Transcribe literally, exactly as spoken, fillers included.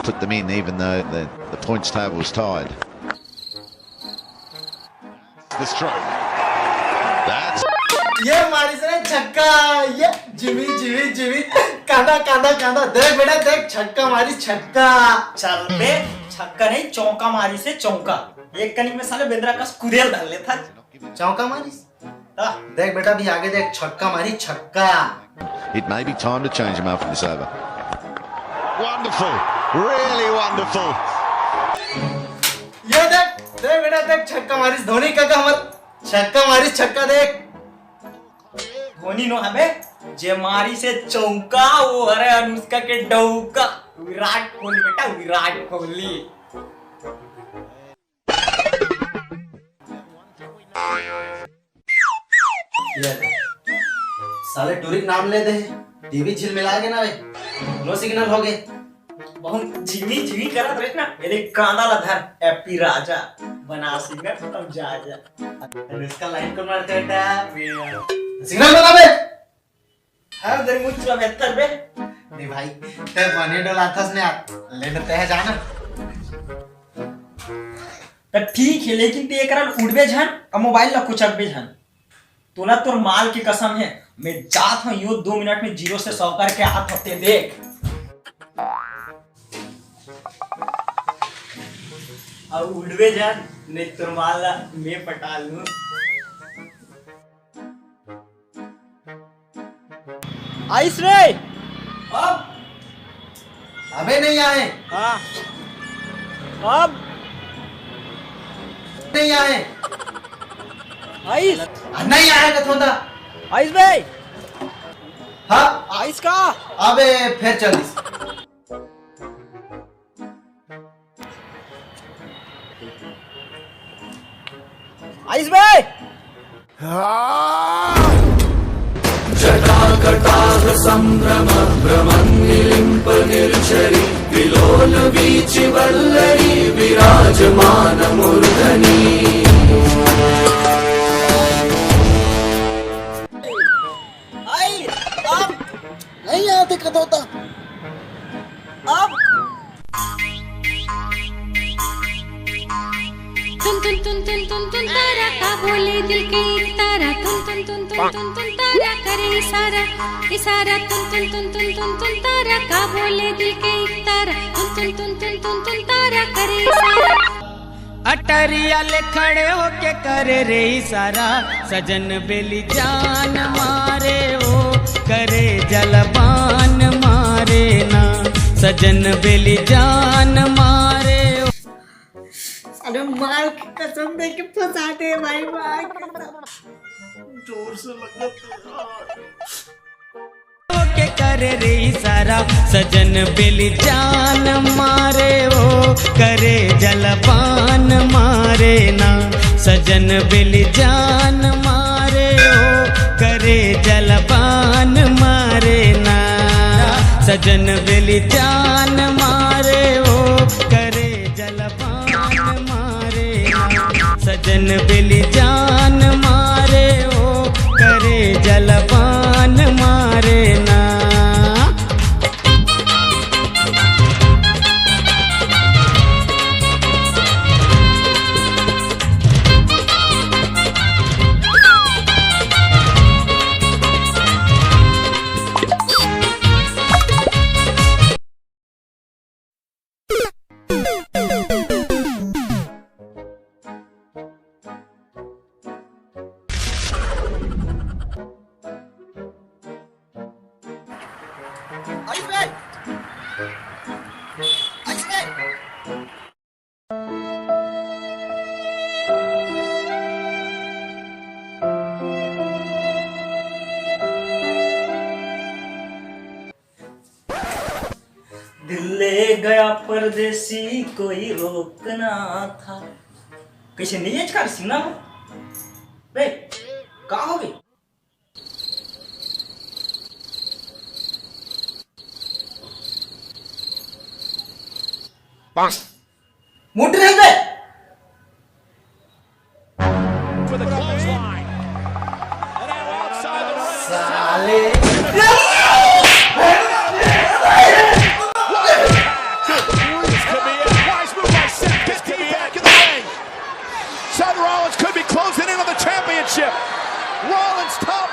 put them in, even though the, the points table was tied. The stroke. That's ये मारिस रे छक्का। ये जिमी, जिमी, जिमी। कांदा, कांदा, कांदा। देख बेटा, देख, छक्का मारिस, छक्का। चल बे, छक्का नहीं, चौका मारिस हे, चौका। एक कनी में साले बेंदरा कस कुदेल धर लेथस। चौका मारिस? हाँ। देख बेटा, अभी आगे देख, छक्का मारिस, छक्का। It may be time to change him after this over. Wonderful. Really wonderful. ये देख, देख बेटा, देख, छक्का मारिस धोनी काका हमर, छक्का मारिस, छक्का देख। धोनी नो हबे, जे मारिस हे चौका, वो हरे अनुष्का के डौका। विराट कोहली बेटा, विराट कोहली। ये साले टूरी के नाम ले दे, टीवी झिलमिला के ना रे, no signal हो गए। बहुत जिमी जिमी करत रहे ना, मेरे कांदा ला धर, एपी राजा, बना सिंगर, अब जा जा। अरे इसका लाइन कौन मारता है बेटा? सिग्नल बता बे। हर दे मुझ में बेहतर बे। नहीं भाई, ते बने डोलाथस ने, ले लेते हैं जाना। त ठीक है, लेकिन ते एकरा उठबे झन, अब मोबाइल ला कुचकबे झन। तोला तोर माल के कसम है, मैं जात हूँ, यो दो मिनट में जीरो से सौ करके आत हूँ, ते देख। अब उठबे झन, नहीं तोर माल ला मैं पटा लूँ। आइस रे। अब अबे नहीं आए। हाँ। अब नहीं आए। आइस। नहीं आए कथों ता। आइस बे। हाँ। आइस का। अबे फिर चल इस। आइस बे। जटाकटाह संभ्रम भ्रमन्निलिम्प निर्झरी विलोल वीचि वल्लरी विराजमान मूर्धनी। आई, अब नहीं आते कथों ता। अब तुन तुन तुन तुन तुन तुन तारा का बोले दिल के एक तारा। तुन तुन तुन तुन तुन तुन तारा करे इशारा, इशारा। तुन तुन तुन तुन तुन तुन तारा का बोले दिल के एक तारा। तुन तुन तुन तुन तुन तुन तारा करे इशारा। अटरिया ले खड़े होके करे रे इशारा, सजन बेली जान मारे ओ, करे जलबान मारे ना, सजन बेली जान मारे ओ। अरे माल की कसम दे के फंसा दे भाई, माल की कसम। जोर से लगा। के करे रे इशारा, सजन बेली जान मारे ओ, करे जलबान मारे ना, सजन बेली जान मारे ओ, करे जलबान मारे ना, सजन बेली जान मारे ओ, करे जलबान मारे ना, सजन बेली जान मारे ओ, करे जलबान मारे ना। दिल ले गया परदेसी, कोई रोकना था। कैसे नहीं है इसका सीना हो? बे, का हो गई? मोटर है बे। साले। Chip. Rollins top